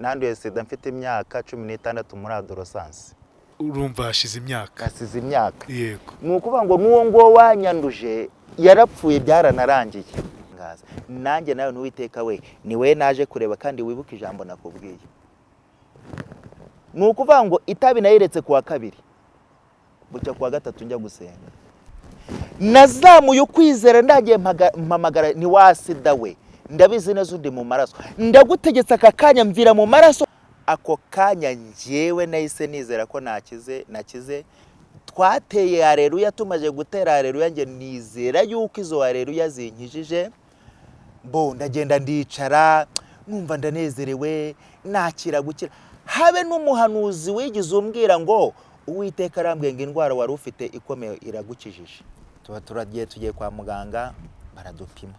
Nanduye sida mfite imyaka 16 muri adolescence. Urumva hashize imyaka. Hasize imyaka. Yego. Ni ukuvuga ngo n'uwo nguwo wanyanduje yarapfuye, byaranarangiye. Ngaza nanjye nawe n'Uwiteka we, ni we naje kureba, kandi wibuke ijambo nakubwiye. Ni ukuvuga ngo itabi nayiretse kuwa kabiri, bucya kuwa gatatu njya gusenga, nazamuye ukwizera, ndagiye mpamagara ni wa sida we, ndabizi neza undi mu maraso, ndagutegetse aka kanya mvira mu maraso. Ako kanya njyewe nahise nizera ko nakize. Nakize, twateye hareruya, tumaze gutera hareruya njye nizera yuko izo hareruya zinkijije. Bo ndagenda ndicara, numva ndanezerewe, nakira gukira. Habe n'umuhanuzi wigize umbwira ngo Uwiteka arambwiye ngo indwara wari ufite ikomeye iragukijije. Tuba turagiye, tugiye kwa muganga, baradupima,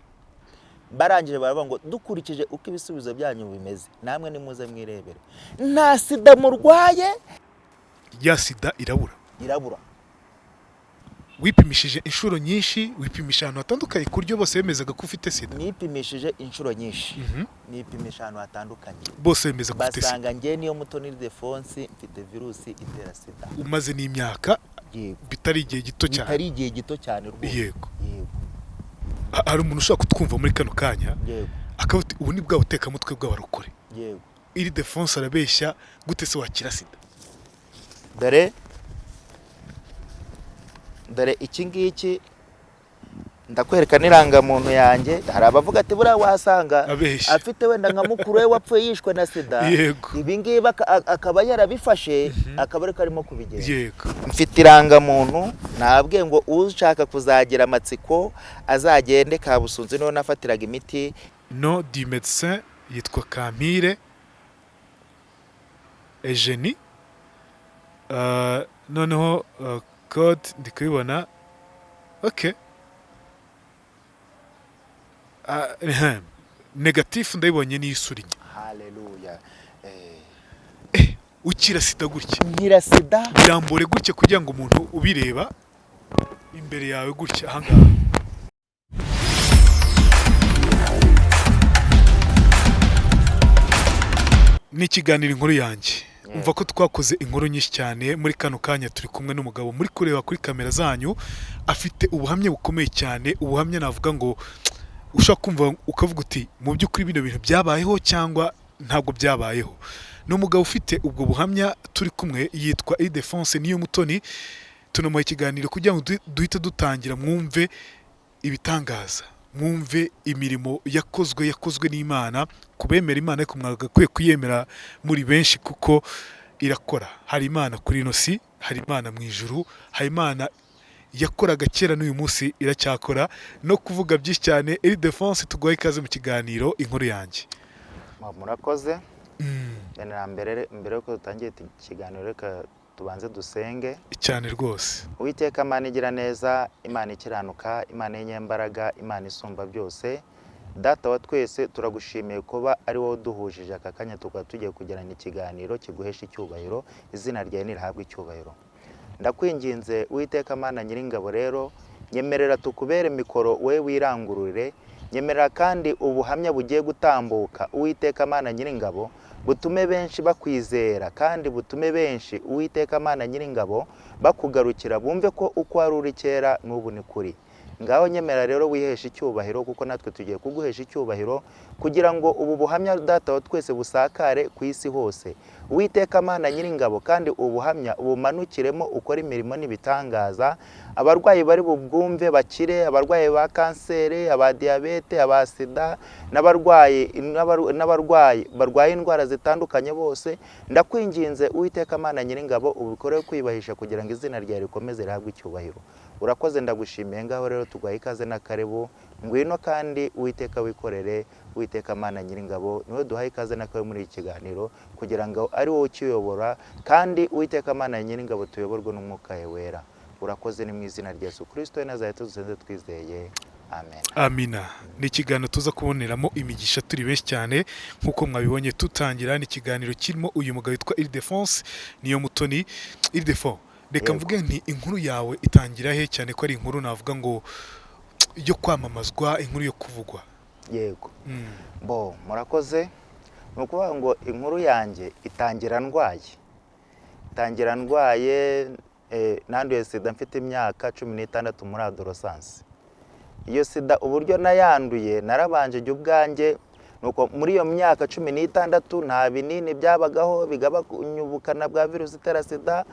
barangije baravuga ngo dukurikije uko ibisubizo byanyu bimeze, namwe nimuze mwirebere, nta sida murwaye. Ya sida irabura? Irabura. Wipimishije inshuro nyinshi, wipimisha ahantu hatandukanye ku buryo bose bemezaga ko ufite sida? Nipimishije inshuro nyinshi, nipimisha ahantu hatandukanye. Bose bemeza ko ufite sida? Basanga njye niyo Mutoni Ildefonsi mfite virusi itera sida. Umaze n'imyaka? Yego. Bitari igihe gito cyane. Bitari igihe gito cyane rwose. Yego. Yego. Hari umuntu ushobora kutwumva muri kano kanya Yego. akavuga ati ubu ni bwa butekamutwe bw'abarokore. Yego. Ildefonsi arabeshya, gute se wakira sida? Dore, dore iki ngiki, ndakwereka n'irangamuntu yanjye. Hari abavuga ati buriya wasanga abeshya, afite wenda nka mukuru we wapfuye yishwe na sida, ibi ngibi akaba yarabifashe, akaba ariko arimo kubigenza. Mfite irangamuntu, nabwiye ngo ushaka kuzagira amatsiko azagende Kabusunzu, niho nafatiraga imiti. Nom du médecin yitwa Kampire Eugenie. Noneho code ndi kubibona, ok. Négatif ndayibonye, niyo isura inyuma. Haleluya. Ukira sida gutya? Nkira sida. Birambure gutya kugira ngo umuntu ubireba imbere yawe gutya ahangaha. Ni ikiganiro Inkuru Yanjye. Umva ko twakoze inkuru nyinshi cyane. Muri kano kanya turi kumwe n'umugabo muri kureba kuri kamera zanyu, afite ubuhamya bukomeye cyane, ubuhamya navuga ngo ushobora kumva ukavuga uti mu by'ukuri bino bintu byabayeho cyangwa ntabwo byabayeho. Ni umugabo ufite ubwo buhamya turi kumwe, yitwa Ildefonse Niyo Mutoni. Tunamuha ikiganiro kugira ngo duhite dutangira mwumve ibitangaza, mwumve imirimo yakozwe n'Imana. Kubemera Imana, ariko mwagakwiye kuyemera muri benshi kuko irakora. Hari Imana kuri ino si, hari Imana mu ijuru, hari Imana yakoraga kera n'uyu munsi iracyakora. No kuvuga byinshi cyane, Ildefonse, tuguhaye ikaze mu kiganiro Inkuru Yanjye. Murakoze. Mbere na mbere, mbere yuko dutangiye ikiganiro, reka tubanze dusenge. Cyane rwose. Uwiteka Imana igira neza, Imana ikiranuka, Imana y'inyembaraga, Imana isumba byose, Data wa twese, turagushimiye kuba ari wowe uduhujije aka kanya, tukaba tugiye kugirana ikiganiro kiguhesha icyubahiro. Izina ryawe nirihabwe icyubahiro. Ndakwinginze Uwiteka Mana nyiringabo rero, nyemerera tukubere mikoro, we wirangurure. Nyemerera kandi ubuhamya bugiye gutambuka, Uwiteka Mana nyiringabo, butume benshi bakwizera, kandi butume benshi, Uwiteka Mana nyiringabo, bakugarukira, bumve ko uko wari uri kera n'ubu ni kuri. Ngaho nyemera rero wiheshe icyubahiro, kuko natwe tugiye kuguhesha icyubahiro, kugira ngo ubu buhamya, Data wa twese, busakare ku isi hose. Uwiteka Mana nyiringabo, kandi ubuhamya ubumanukiremo, ukore imirimo n'ibitangaza. Abarwayi bari bubwumve bakire, abarwayi ba kanseri, aba diyabete, aba sida, n'abarwayi barwaye indwara zitandukanye bose. Ndakwinginze Uwiteka Mana nyiringabo, ubikore kwiyubahisha kugira ngo izina ryawe rikomeze rihabwe icyubahiro. Urakoze, ndagushimiye. Ngaho rero tuguhaye ikaze n'akarebo, ngwino kandi Uwiteka wikorere. Uwiteka Mana nyiringabo, niwe duhaye ikaze n'akawe muri iki kiganiro kugira ngo ari wowe ukiyobora, kandi Uwiteka Mana nyiringabo, tuyoborwe n'Umwuka wawe wera. Urakoze, ni mu izina rya Yesu Kristo we Nazareti dusenze twizeye, amen. Amina. Ni ikiganiro tuza kuboneramo imigisha turi benshi cyane nk'uko mwabibonye tutangira. Ni ikiganiro kirimo uyu mugabo witwa Ildefonse Niyo Mutoni. Ildefonse, reka mvuge nti inkuru yawe itangira he, cyane ko ari inkuru navuga ngo yo kwamamazwa, inkuru yo kuvugwa? Yego. Bo murakoze. Ni ukuvuga ngo inkuru yanjye itangira ndwaye, itangira ndwaye. Nanduye sida mfite imyaka 16 muri adolescence. Iyo sida uburyo nayanduye, narabanje jya ubwanjye, nuko muri iyo myaka 16 nta binini byabagaho bigabanya ubukana bwa virusi itera sida.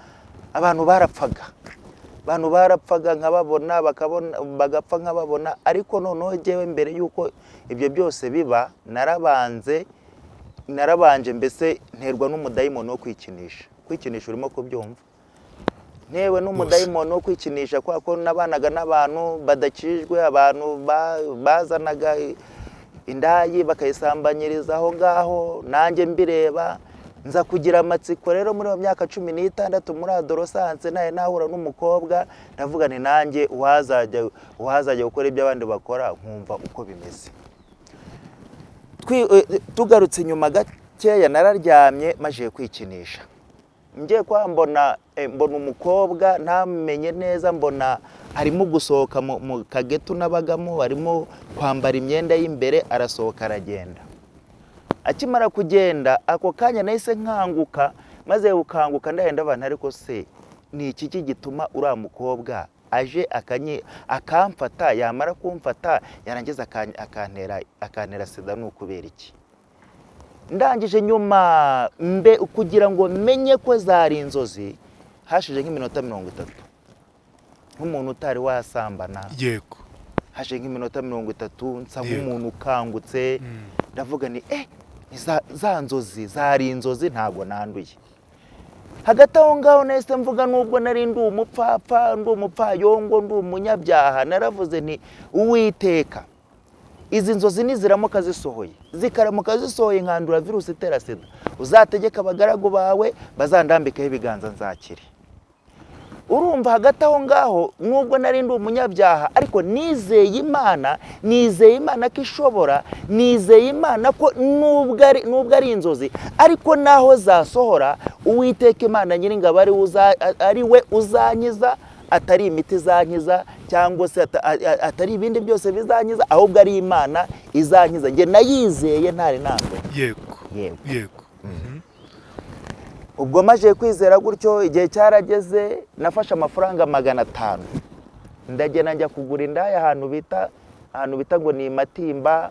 Abantu barapfaga, abantu barapfaga nkababona, bakabona bagapfa nkababona. Ariko noneho jyewe mbere y'uko ibyo byose biba, narabanje mbese nterwa n'umudayimoni wo kwikinisha. Kwikinisha urimo kubyumva? Ntewe n'umudayimoni wo kwikinisha kubera ko nabanaga n'abantu badakijwe, abantu bazanaga indayi bakayisambanyiriza aho ngaho nanjye mbireba, nza kugira amatsiko. Rero muri iyo myaka 16 muri adolescence nawe nahura n'umukobwa, ndavuga nti nanjye uwazajya gukora ibyo abandi bakora nkumva uko bimeze. Tugarutse inyuma gakeya, nararyamye maze kwikinisha, ngiye kwa mbona mbona umukobwa ntamenye neza, mbona arimo gusohoka mu kageto nabagamo, arimo kwambara imyenda y'imbere, arasohoka aragenda. Akimara kugenda, ako kanya nahise nkanguka. Maze gukanguka ndagenda abantu, ariko se ni iki gituma uriya mukobwa aje akamfata, yamara kumfata yarangiza akantera sida, ni ukubera iki? Ndangije nyuma mbe kugira ngo menye ko zari inzozi, hashize nk'iminota 30, nk'umuntu utari wasambana. Hashize nk'iminota 30 nsa nk'umuntu ukangutse. Ndavuga ni ni za nzozi, zari inzozi, ntabwo nanduye. Hagati aho ngaho nahise mvuga, nubwo nari ndi umupfapfa, ndi umupfayongo, ndi umunyabyaha, naravuze nti: "Uwiteka, izi nzozi niziramuka zisohoye, zikaramuka zisohoye nkandura virusi itera sida, uzategeka abagaragu bawe bazandambikeho ibiganza nzakire." Urumva, hagati aho ngaho nubwo nari ndi umunyabyaha, ariko nizeye Imana, nizeye Imana ko ishobora, nizeye Imana ko nubwo ari inzozi, ariko naho zasohora, Uwiteka Imana Nyiringabo ari we uzankiza, atari imiti izankiza cyangwa se atari ibindi byose bizankiza, ahubwo ari Imana izankiza. Njye nayizeye ntari nambaye. Yego. Ubwo maze kwizera gutyo, igihe cyarageze nafashe amafaranga 500, ndagenda njya kugura indaya ahantu bita ngo ni Matimba.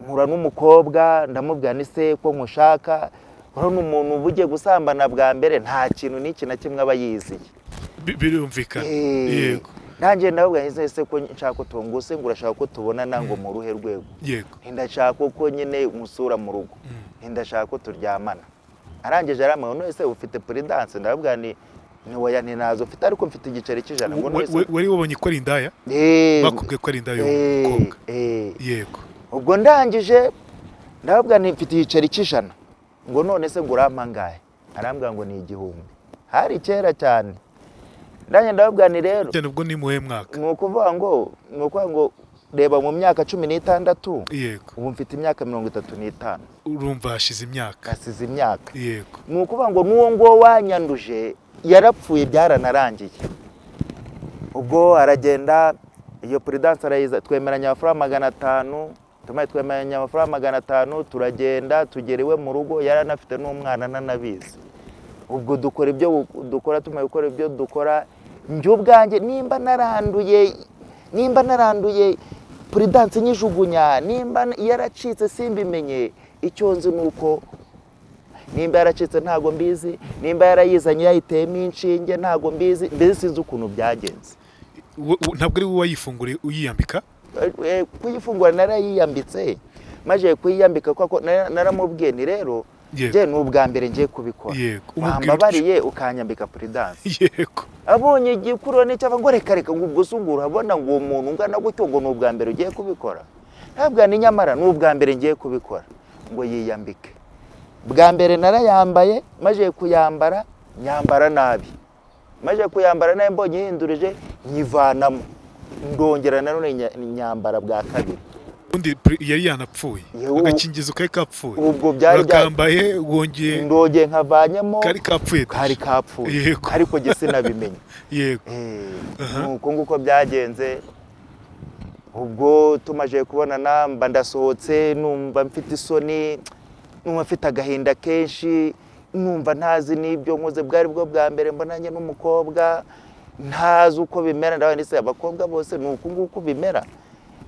Mpura n'umukobwa, ndamubwira ni se ko nkushaka. Urabona umuntu uba ugiye gusambana bwa mbere nta kintu n'iki na kimwe aba yiziye. Birumvikana. Nanjye ndababwira nti ese ko nshaka ko tunguse, ngo urashaka ko tubonana ngo mu ruhe rwego? Ndashaka ko nyine musura mu rugo, ndashaka ko turyamana. Arangije arambwira ngo none se ufite Prudence? Ndababwira ni oya, ni nazo ufite, ariko mfite igiceri cy'ijana. Ngo none se Wari wabonye ko ari indaya? Eh. Bakubwiye ko ari indaya Eh, y'umukobwa? Eh. Ubwo ndangije ndababwira nti mfite igiceri cy'ijana. Ngo none se ngo urampa angahe? Arambwira ngo ni 1000. Hari kera cyane. Ndangije ndababwira nti rero Cyane, ubwo ni muhe mwaka? Ni ukuvuga ngo reba mu myaka 16, ubu mfite imyaka 35. Urumva hashize imyaka. Hasize imyaka. Ni ukuvuga ngo n'uwo nguwo wanyanduje yarapfuye, byaranarangiye. Ubwo aragenda, iyo Prudence arayiza, twemeranya amafaranga 500. Tumaze twemeranya amafaranga 500, turagenda tugera iwe mu rugo, yari anafite n'umwana nanabizi. Ubwo dukora ibyo dukora, tumaze gukora ibyo dukora, njye ubwanjye nimba naranduye Prudence nyijugunya, nimba yaracitse simbimenye, icyo nzi ni uko nimba yaracitse ntabwo mbizi, nimba yarayizanye yayiteyemo inshinge ntabwo mbizi, mbese sinzi ukuntu byagenze. Ntabwo ari wowe wayifunguriye uyiyambika? Kuyifungura narayiyambitse. Maze kuyiyambika, kuko naramubwiye ni rero njye ni ubwa mbere ngiye kubikora, Umubwira utyo. wambabariye ukanyambika Prudence. Abonye igikururo n'icyapa ngo reka reka, ngo ubwo se ngo urabona ngo uwo muntu ungana gutyo ngo ni ubwa mbere ugiye kubikora? Ntabwo ni, nyamara ni ubwa mbere ngiye kubikora. Ngo yiyambike. Bwa mbere narayambaye, maze kuyambara nyambara nabi, maze kuyambara nabi mbonye ihindurije nyivanamo, ndongera nanone nyambara bwa kabiri. Ubundi yari yanapfuye. Agakingizo kari kapfuye. Ubwo byari Urakambaye, wongeye ndongeye nkavanyemo. Kari kapfuye. Kari kapfuye. Ariko jye sinabimenye. Nuko nguko byagenze. Ubwo tumaze kubonana mba ndasohotse, numva mfite isoni. Numva mfite agahinda kenshi, numva ntazi n'ibyo nkoze. Bwari bwo bwa mbere mbonanye n'umukobwa, ntazi uko bimera. Ndabona ese abakobwa bose ni uku nguku bimera?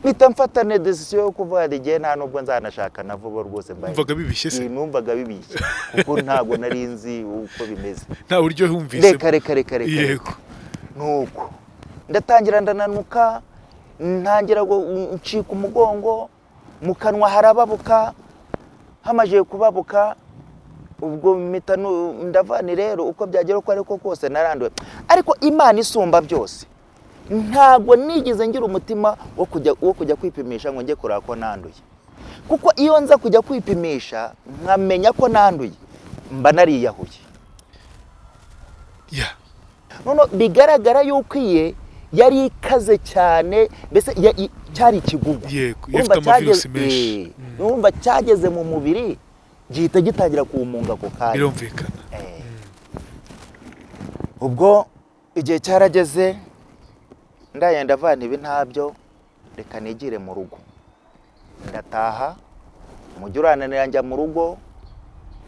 Mpita mfata ne décision yo kuvuga ngo igihe nta nubwo nzanashaka na vuba rwose mbaye. Numvaga bibishye se? Eh, numvaga bibishye kuko ntabwo nari nzi uko bimeze. Nta buryo wumvise? Reka, reka, reka, reka. Nuko ndatangira ndananuka, ntangira ncika umugongo, mu kanwa harababuka. Hamaze kubabuka, ubwo mpita ndavana rero uko byagera uko ariko kose naranduwe. Ariko Imana isumba byose, ntabwo nigeze ngira umutima wo kujya kwipimisha ngo njye kureba ko nanduye, kuko iyo nza kujya kwipimisha nkamenya ko nanduye, mba nariyahuye. None bigaragara yuko iye yari ikaze cyane, mbese cyari ikigugu. Yari Urumva ifite amavirusi menshi. Urumva cyageze mu mubiri gihita gitangira kuwumunga ako kanya. Birumvikana. Ubwo igihe cyarageze, ndaye ndavana ibi ntabyo, reka nigire mu rugo. Ndataha, umujyi urananira, njya mu rugo,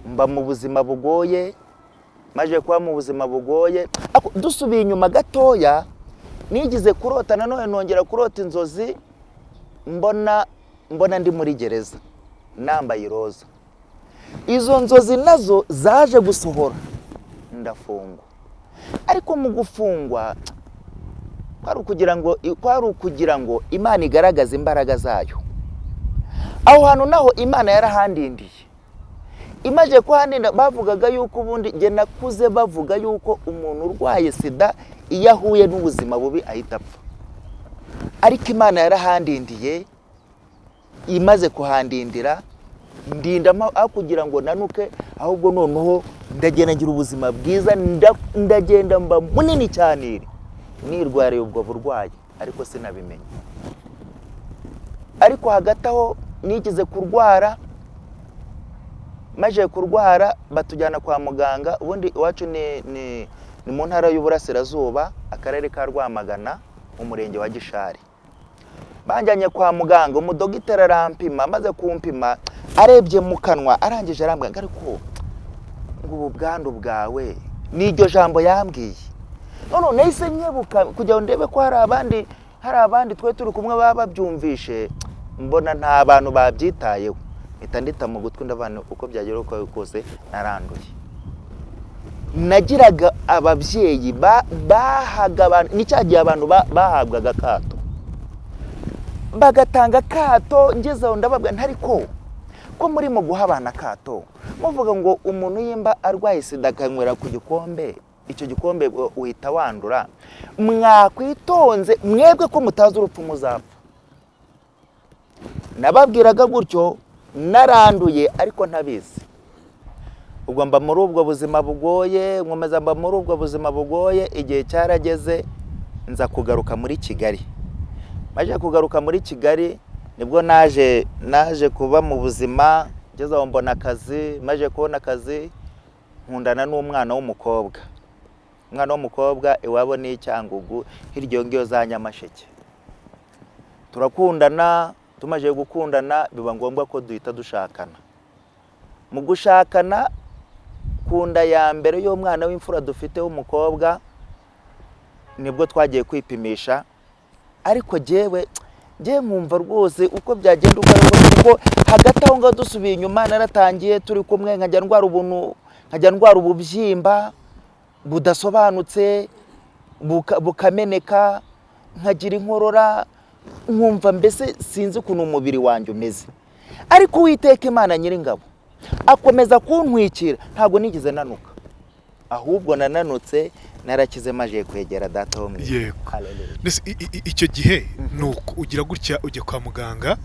mba mu buzima bugoye. Maze kuba mu buzima bugoye, ariko dusubiye inyuma gatoya, nigize kurota nanone, nongera kurota inzozi, mbona ndi muri gereza nambaye iroza. Izo nzozi nazo zaje gusohora, ndafungwa. Ariko mu gufungwa kwari ukugira ngo Imana igaragaze imbaraga zayo. Aho hantu naho Imana yarahandindiye. Imaze kuhandinda, bavugaga yuko ubundi njye nakuze bavuga yuko umuntu urwaye sida iyo ahuye n'ubuzima bubi ahita apfa, ariko Imana yarahandindiye. Imaze kuhandindira, ndinda aho kugira ngo nanuke, ahubwo noneho ndagenda ngira ubuzima bwiza, ndagenda mba munini cyane nirwariye ubwo burwayi, ariko sinabimenye. Ariko hagati aho nigeze kurwara. Maze kurwara batujyana kwa muganga. Ubundi iwacu ni mu ntara y'Uburasirazuba, akarere ka Rwamagana, umurenge wa Gishari. Banjyanye kwa muganga, umudogiteri arampima. Amaze kumpima, arebye mu kanwa, arangije arambwira ngo ariko ngo ubu bwandu bwawe, ni iryo jambo yambwiye. None nahise nkebuka kugira ngo ndebe ko hari abandi twe turi kumwe baba babyumvishe, mbona nta bantu babyitayeho, mpita ndita mu gutwi, ndavana uko byagera uko kose naranduye. Nagiraga ababyeyi bahaga abantu, ni cya gihe abantu bahabwaga akato, bagatanga akato. Ngeze aho ndababwira nti ariko ko murimo guha abana akato, muvuga ngo umuntu yimba arwaye sida akanywera ku gikombe, icyo gikombe uhita wandura, mwakwitonze mwebwe ko mutazi urupfu muzapfa? Nababwiraga gutyo naranduye ariko ntabizi. Ubwo mba muri ubwo buzima bugoye, nkomeza mba muri ubwo buzima bugoye. Igihe cyarageze nza kugaruka muri Kigali. Maze kugaruka muri Kigali nibwo naje kuba mu buzima. Ngeze aho mbona akazi. Maze kubona akazi, nkundana n'umwana w'umukobwa. Umwana w'umukobwa iwabo ni i Cyangugu, hirya iyo ngiyo za Nyamasheke. Turakundana. Tumaze gukundana biba ngombwa ko duhita dushakana. Mu gushakana, ku nda ya mbere y'umwana w'imfura dufite w'umukobwa, nibwo twagiye kwipimisha. Ariko jyewe nkumva rwose uko byagenda uko ariko, kuko hagati aho ngaho dusubiye inyuma, naratangiye turi kumwe nkajya ndwara ubuntu, nkajya ndwara ububyimba budasobanutse, bukameneka, nkagira inkorora, nkumva mbese sinzi ukuntu umubiri wanjye umeze. Ariko Uwiteka Imana Nyiringabo akomeza kuntwikira, ntabwo nigeze nanuka, ahubwo nananutse narakize maje kwegera Data wo mu ijuru. Hallelujah. Mbese icyo gihe ni uko ugira gutya ujya kwa muganga,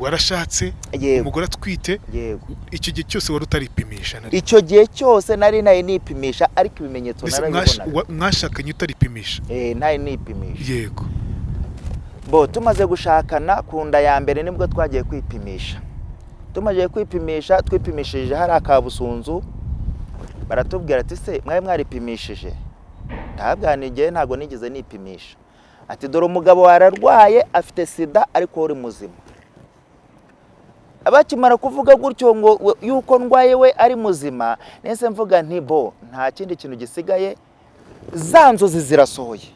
warashatse, Yego. umugore atwite? Yego. Icyo gihe cyose wari utaripimisha na rimwe? Icyo gihe cyose nari nayo nipimisha, ariko ibimenyetso Mbese narabibonaga. Mwashakanye utaripimisha? Eh, ntari nipimisha. Bo tumaze gushakana, ku nda ya mbere nibwo twagiye kwipimisha. Tumaze kwipimisha, twipimishije hari akabusunzu, baratubwira ati se mwari mwaripimishije? Ndababwira igihe ntabwo nigeze nipimisha. Ati dore umugabo wararwaye afite sida, ariko wowe uri muzima. Bakimara kuvuga gutyo ngo yuko ndwaye we ari muzima, nese mvuga nti bo nta kindi kintu gisigaye, za nzozi zirasohoye.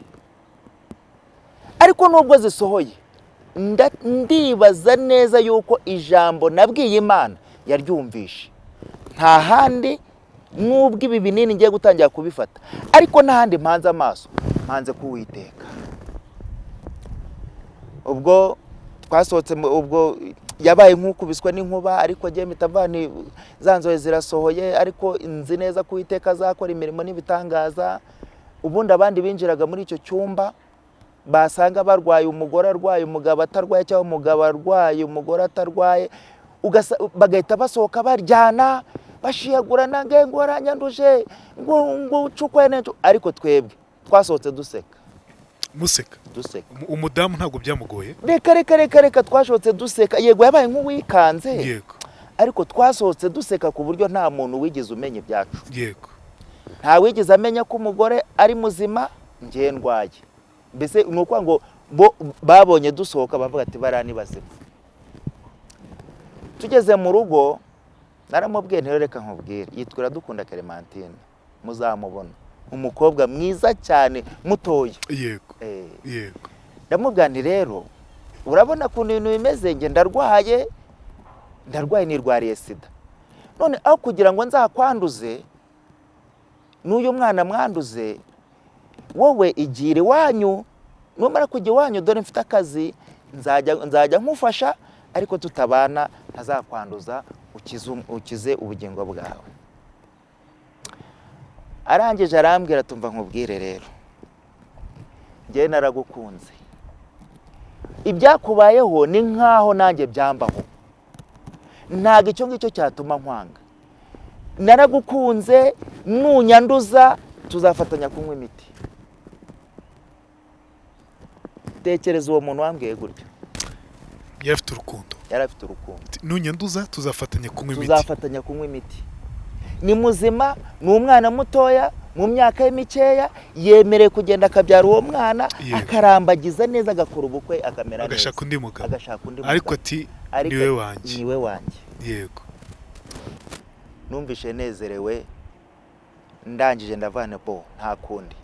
Ariko nubwo zisohoye, ndibaza neza yuko ijambo nabwiye Imana yaryumvishe. Nta handi, nubwo ibi binini ngiye gutangira kubifata, ariko n'ahandi mpanze amaso, mpanze kuwiteka. Ubwo twasohotse, ubwo yabaye nk'ukubiswe n'inkuba, ariko agiye mpita mvuga nti za nzozi zirasohoye, ariko nzi neza ko Uwiteka azakora imirimo n'ibitangaza. Ubundi abandi binjiraga muri icyo cyumba basanga barwaye, umugore arwaye umugabo atarwaye, cyangwa umugabo arwaye umugore atarwaye, bagahita basohoka baryana, bashiyagurana, ngo waranyanduje, ngo ucukwe n'ejo. Ariko twebwe twasohotse duseka. Museka? Duseka. Umudamu ntabwo byamugoye? Reka reka reka reka, twasohotse duseka. Yego, yabaye nk'uwikanze, ariko twasohotse duseka ku buryo nta muntu wigeze umenya ibyacu. Nta wigeze amenya ko umugore ari muzima, njye ndwaye. Mbese ni ukuvuga ngo bo babonye dusohoka bavuga ati bariya ni bazima. Tugeze mu rugo naramubwiye nti reka nkubwire, yitwa Iradukunda Clementine, muzamubona, umukobwa mwiza cyane mutoya. Ndamubwira nti rero urabona ukuntu ibintu bimeze, njye ndarwaye, ndarwaye, nirwariye sida. None aho kugira ngo nzakwanduze n'uyu mwana mwanduze, wowe igira iwanyu, numara kujya iwanyu dore mfite akazi, nzajya nkufasha, ariko tutabana ntazakwanduza, ukize ubugingo bwawe. Arangije arambwira, tumva nkubwire rero, njyewe naragukunze, ibyakubayeho ni nkaho nanjye byambaho, ntabwo icyo ngicyo cyatuma nkwanga, naragukunze, nunyanduza tuzafatanya kunywa imiti. Tekereza uwo muntu wambwiye gutyo. Yari afite urukundo. Yari afite urukundo. Ati, nunyanduza tuzafatanya kunywa imiti. Tuzafatanya kunywa imiti. Ni muzima, ni umwana mutoya, mu myaka ye mikeya yemerewe kugenda akabyara uwo mwana, akarambagiza neza, agakora ubukwe, akamera neza, agashaka undi mugabo, agashaka undi ariko mugabo. Ati Ariko niwe wanjye. Niwe wanjye. Numvise nezerewe, ndangije ndavana bo nta kundi,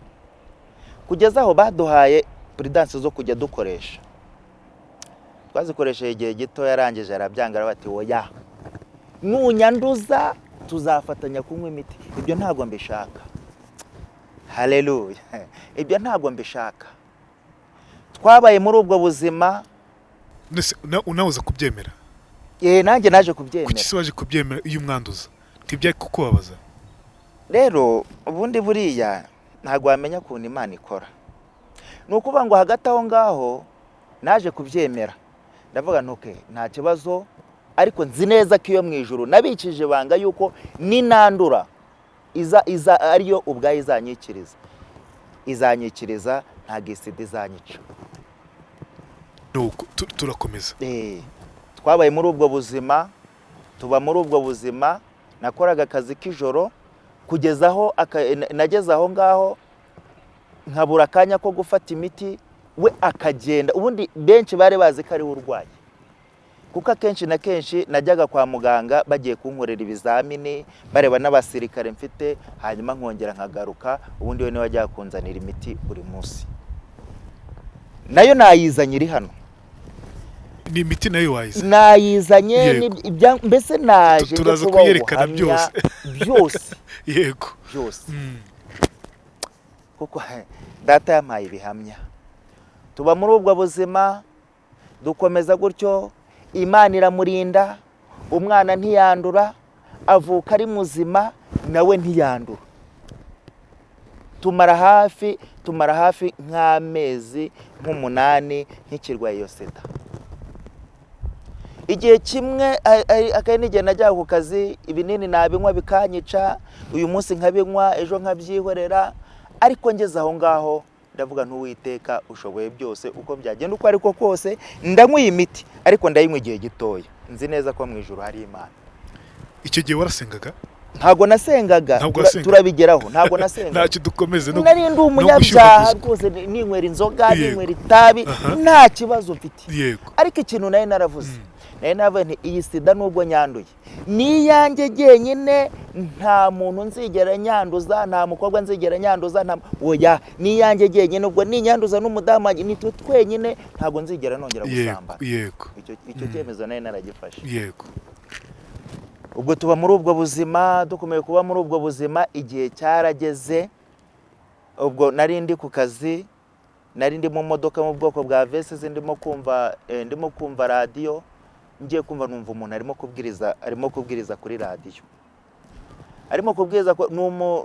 kugeza aho baduhaye Prudence zo kujya dukoresha. Twazikoresheje igihe gito, yarangije arabyanga, aravuga ati oya, nunyanduza tuzafatanya kunywa imiti, ibyo ntabwo mbishaka. Haleluya, ibyo ntabwo mbishaka. Twabaye muri ubwo buzima. Nese nawe uza kubyemera? Nanjye naje kubyemera. Kuki se waje kubyemera iyo umwanduza? Ntibyari kukubabaza? Rero ubundi buriya ntabwo wamenya ukuntu Imana ikora. Ni ukuvuga ngo hagati aho ngaho naje kubyemera, ndavuga nti okay, nta kibazo, ariko nzi neza ko iyo mu ijuru nabikije ibanga yuko ninandura iza ariyo ubwayo izanyikiriza, izanyikiriza, ntabwo isida izanyica. Nuko turakomeza. Twabaye muri ubwo buzima, tuba muri ubwo buzima. Nakoraga akazi k'ijoro kugeza aho nageze aho ngaho nkabura akanya ko gufata imiti, we akagenda. Ubundi benshi bari bazi ko ari we urwaye, kuko akenshi na kenshi najyaga kwa muganga bagiye kunkorera ibizamini, bareba n'abasirikare mfite, hanyuma nkongera nkagaruka. Ubundi we niwe wajyaga kunzanira imiti buri munsi, nayo nayizanye iri hano. Ni imiti nayo wayize? Nayizanye. Mbese naje njye Turaza kubaha kuyerekana ubuhamya. Byose. Byose. Byose. Kuko data yampaye ibihamya. Tuba muri ubwo buzima, dukomeza gutyo, Imana iramurinda, umwana ntiyandura, avuka ari muzima, nawe ntiyandura. Tumara hafi nk'amezi nk'umunani nkikirwaye iyo sida. Igihe kimwe akari n'igihe najyaga ku kazi, ibinini nabinywa bikanyica, uyu munsi nkabinywa, ejo nkabyihorera. Ariko ngeze aho ngaho ndavuga ntuwiteka ushoboye byose, uko byagenda uko ariko kose ndanywa iyi miti, ariko ndayinywa igihe gitoya, nzi neza ko mu ijuru hari Imana. Icyo gihe warasengaga? Ntabwo nasengaga. Ntabwo wasengaga. Turabigeraho, ntabwo nasengaga. Ntacyo, dukomeze no Nari ndi no umunyabyaha gushyuhaguzwa. rwose, ninywera inzoga, ninywera itabi, nta kibazo mfite. Ariko ikintu nari naravuze Nari navuga nti iyi sida nubwo nyanduye ni iyanjye jyenyine, nta muntu nzigera nyanduza, nta mukobwa nzigera nyanduza, nta oya, ni iyanjye jyenyine, ubwo ninyanduza n'umudamu wanjye ni twe twenyine, ntabwo nzigera nongera gusambana. Icyo cyemezo nari naragifashe. Ubwo tuba muri ubwo buzima, dukomeye kuba muri ubwo buzima. Igihe cyarageze, ubwo nari ndi ku kazi, nari ndi mu modoka mu bwoko bwa V6, ndimo kumva radiyo. Ngiye kumva numva umuntu arimo kubwiriza kuri radiyo, arimo kubwiriza ko ni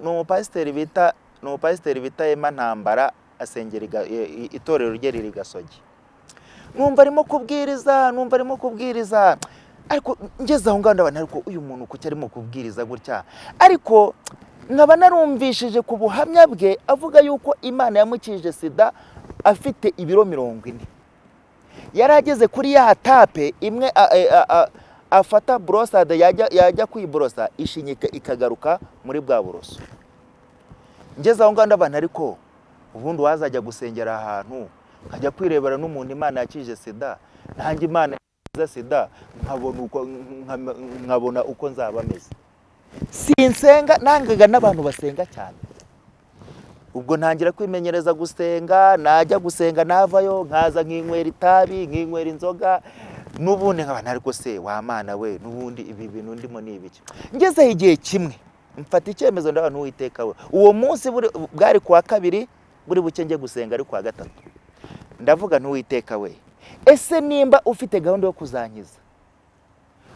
umupasiteri bita Emma Ntambara, asengera itorero rye riri Gasogi. Numva arimo kubwiriza, ariko ngeze aho ngaho ndabona, ariko uyu muntu kuki arimo kubwiriza gutya? Ariko nkaba narumvishije ku buhamya bwe avuga yuko Imana yamukijije sida afite ibiro 40. Yari ageze kuri ya étape imwe afata brosse à dents, yajya kwiborosa ishinya ikagaruka muri bwa buroso. Ngeze aho ngaho ndabona, ariko ubundi wazajya gusengera ahantu nkajya kwirebera n'umuntu Imana yakije sida, nanjye Imana yakiza sida, nkabona uko nzaba meze. Sinsenga, nangaga n'abantu basenga cyane. Ubwo ntangira kwimenyereza gusenga, najya gusenga navayo nkaza nkinywera itabi, nkinywera inzoga, n'ubundi nkaba ariko se wa Mana we, n'ubundi ibi bintu ndimo ni ibiki? Ngezeho igihe kimwe mfata icyemezo, ndabona Uwiteka we, uwo munsi bwari kuwa kabiri, buri buke njye gusenga ari kuwa gatatu. Ndavuga ntuwiteka we, ese nimba ufite gahunda yo kuzankiza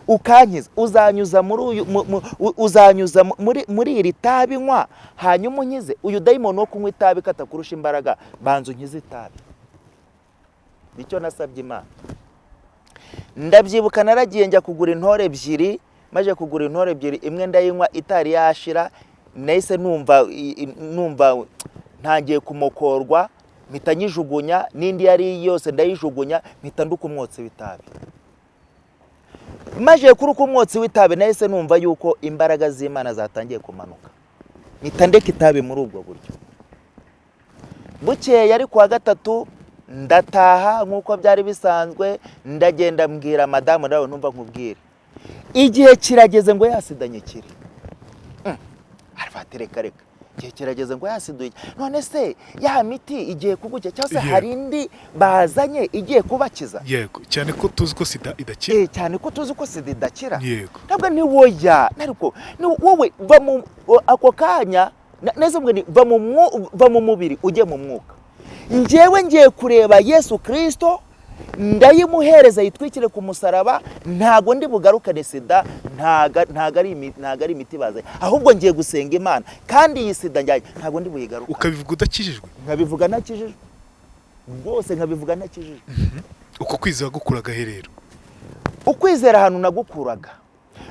ukankiza, uzanyuza muri uyu uzanyuza muri iri tabi nywa, hanyuma unkize uyu dayimoni wo kunywa itabi katakurusha imbaraga, banza unkize itabi. Nicyo nasabye Imana. Ndabyibuka naragiye njya kugura intore ebyiri. Maze kugura intore ebyiri, imwe ndayinywa itari yashira, nahise numva ntangiye kumokorwa, mpita nyijugunya, n'indi yari yose ndayijugunya, mpita nduka umwotsi w'itabi. Maze kuruka umwotsi w'itabi, nahise numva yuko imbaraga z'Imana zatangiye kumanuka, mpita ndeka itabi muri ubwo buryo. Bukeye ari kuwa gatatu, ndataha nk'uko byari bisanzwe, ndagenda mbwira madamu, nawe numva nkubwire, igihe kirageze ngo ya sida nyikire. Aravuga reka reka, igihe kirageze ngo yasiduye? None se ya miti igiye kugucya cyangwa se hari indi bazanye igiye kubakiza? Yego, cyane ko tuzi ko sida idakira. Cyane ko tuzi ko sida idakira. Ntabwo ni woya, ariko ni wowe va mu ako kanya neza mbwe ni va mu mubiri ujye mu mwuka. Njyewe ngiye kureba Yesu Kirisito, ndayimuhereza yitwikire ku musaraba. Ntago ndi bugarukane sida, ntago ari imiti bazanye, ahubwo ngiye gusenga Imana, kandi iyi sida njyanye ntago ndi buyigarukane. Ukabivuga udakijijwe? Nkabivuga ntakijijwe rwose, nkabivuga ntakijijwe. Uko kwizera gukuraga he rero? Ukwizera ahantu nagukuraga,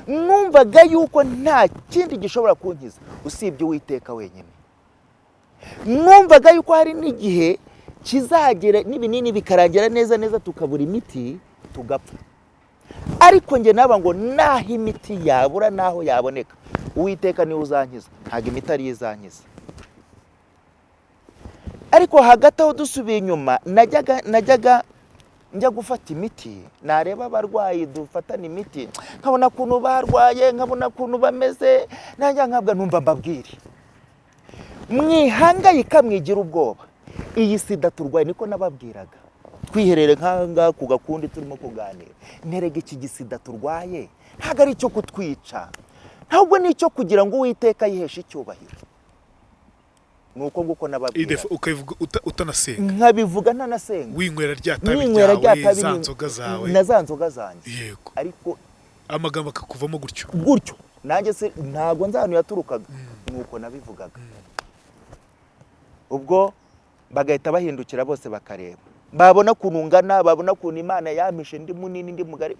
numvaga yuko nta kindi gishobora kunkiza usibye Uwiteka wenyine. Numvaga yuko hari n'igihe kizagera n'ibinini bikarangira neza neza, tukabura imiti tugapfa, ariko njye naba ngo naho imiti yabura naho yaboneka, Uwiteka niwe uzankiza, ntabwo imiti ariyo izankiza. Ariko hagati aho dusubiye inyuma, najyaga njya gufata imiti, nareba abarwayi dufatana imiti, nkabona ukuntu barwaye, nkabona ukuntu bameze, nanjye nkabwa numva mbabwire mwihangayika, mwigira ubwoba, iyi sida turwaye. Niko nababwiraga twiherere nk'aha ngaha ku gakundi turimo kuganira, nterega iki gisida turwaye ntabwo ari icyo kutwica, ntabwo ni icyo kugira ngo Uwiteka yiheshe icyubahiro. Ni uko nguko nababwiraga. Ukabivuga utanasenga? Nkabivuga ntanasenga. Winywera rya tabi ninywera rya ryawe, tabi za nzoga zawe. Na za nzoga zanjye. Ariko amagambo akakuvamo gutyo. Gutyo, nanjye se ntabwo nzi ahantu yaturukaga, nuko nabivugaga. Ubwo bagahita bahindukira bose bakareba, babona ukuntu ngana, babona ukuntu Imana yampishe ndi munini, ndi mugari.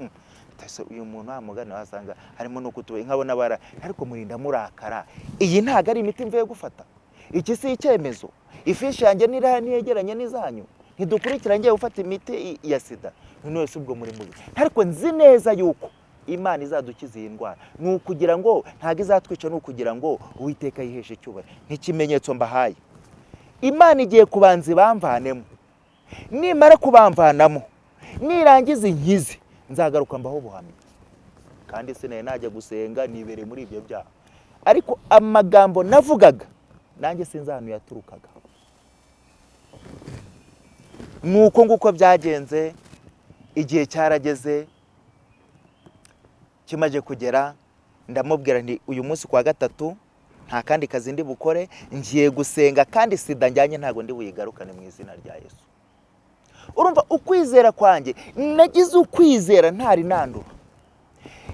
Ese uyu muntu wamugana wasanga harimo no kutuba, nkabona bara, ariko murinda murakara, iyi ntabwo ari imiti mvuye gufata, iki si icyemezo, ifishi yanjye niriya ntiyegeranye n'izanyu, ntidukurikira, ngiye gufata imiti ya sida. None wese ubwo muri mubi, ariko nzi neza yuko Imana izadukiza iyi ndwara, ni ukugira ngo ntabwo izatwica, ni ukugira ngo Uwiteka yiheshe icyubahiro. Nk'ikimenyetso mbahaye, Imana igiye kubanza ibamvanemo, nimara kubamvanamo nirangiza inkize. Nzagaruka mbaho ubuhamya. Kandi sinari najya gusenga, nibereye muri ibyo byaha, ariko amagambo navugaga nanjye sinzi ahantu yaturukaga. Nuko nguko byagenze. Igihe cyarageze, kimaze kugera ndamubwira nti: "Uyu munsi kwa gatatu nta kandi kazi ndi bukore, ngiye gusenga, kandi sida njyanye ntabwo ndi buyigarukane mu izina rya Yesu." Urumva ukwizera kwanjye, nagize ukwizera ntari nandura,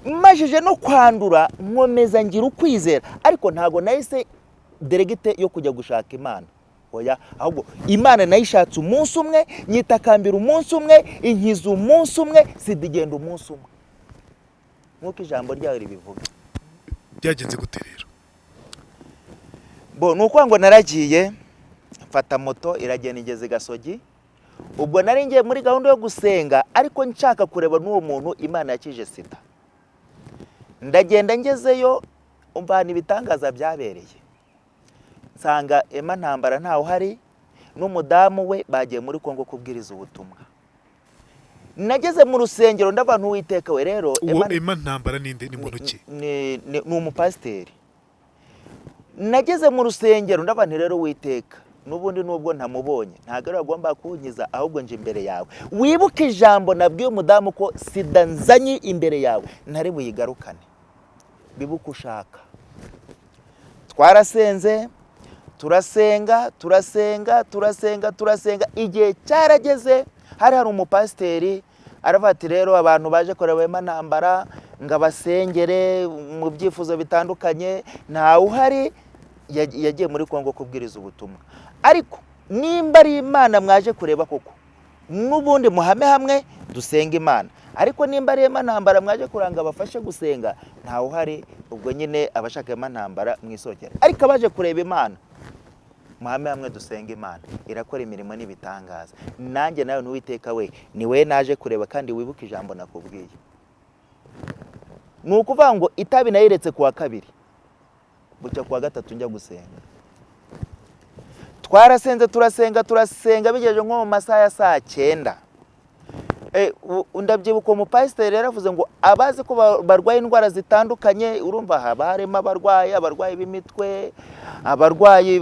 majije no kwandura nkomeza ngira ukwizera, ariko ntabwo nahise direct yo kujya gushaka Imana, oya. Ahubwo Imana nayishatse umunsi umwe, nyitakambira umunsi umwe, inkiza umunsi umwe, sida igenda umunsi umwe, nk'uko ijambo ryayo ribivuga. Byagenze gute rero? Bo ni ukuvuga ngo naragiye mfata moto, iragenda igeze i Gasogi. Ubwo nari ngiye muri gahunda yo gusenga, ariko nshaka kureba n'uwo muntu Imana yakije sida. Ndagenda, ngezeyo umva ibitangaza byabereye, nsanga Emma Ntambara ntawe uhari, n'umudamu we bagiye muri Kongo kubwiriza ubutumwa. Nageze mu rusengero ndavuga: "Uwiteka we, rero Uwo Emma Emma Ntambara ninde? Ni muntu ki? Ni umupasiteri. Nageze mu rusengero ndavuga nti: "Rero Uwiteka, n'ubundi nubwo ntamubonye ntabwo ari agomba kunkiza, ahubwo nje imbere yawe, wibuke ijambo nabwiye umudamu ko sida nzanye imbere yawe ntari buyigarukane, bibe uko ushaka." Twarasenze, turasenga, turasenga, turasenga, turasenga. Igihe cyarageze, hari umupasiteri, aravuga ati: "Rero abantu baje kureba Emma Ntambara ngo abasengere mu byifuzo bitandukanye, ntawe uhari, yagiye muri Kongo kubwiriza ubutumwa. Ariko nimba ari Imana mwaje kureba koko, n'ubundi muhame hamwe dusenge Imana. Ariko nimba ari Emma Ntambara mwaje kuranga abafashe gusenga, ntawe uhari, ubwo nyine abashaka Emma Ntambara mwisokera. Ariko abaje kureba Imana, muhame hamwe dusenge Imana, irakora imirimo n'ibitangaza." Nanjye nawe: "N'Uwiteka we, ni we naje kureba, kandi wibuke ijambo nakubwiye." Ni ukuvuga ngo itabi nayiretse ku wa kabiri, bucya ku wa gatatu njya gusenga. Twarasenze, turasenga, turasenga, bigejeje nko mu masaha ya saa 9, ndabyibuka umupasiteri yaravuze ngo abazi ko barwaye indwara zitandukanye, urumva haba harimo abarwayi b'imitwe, abarwayi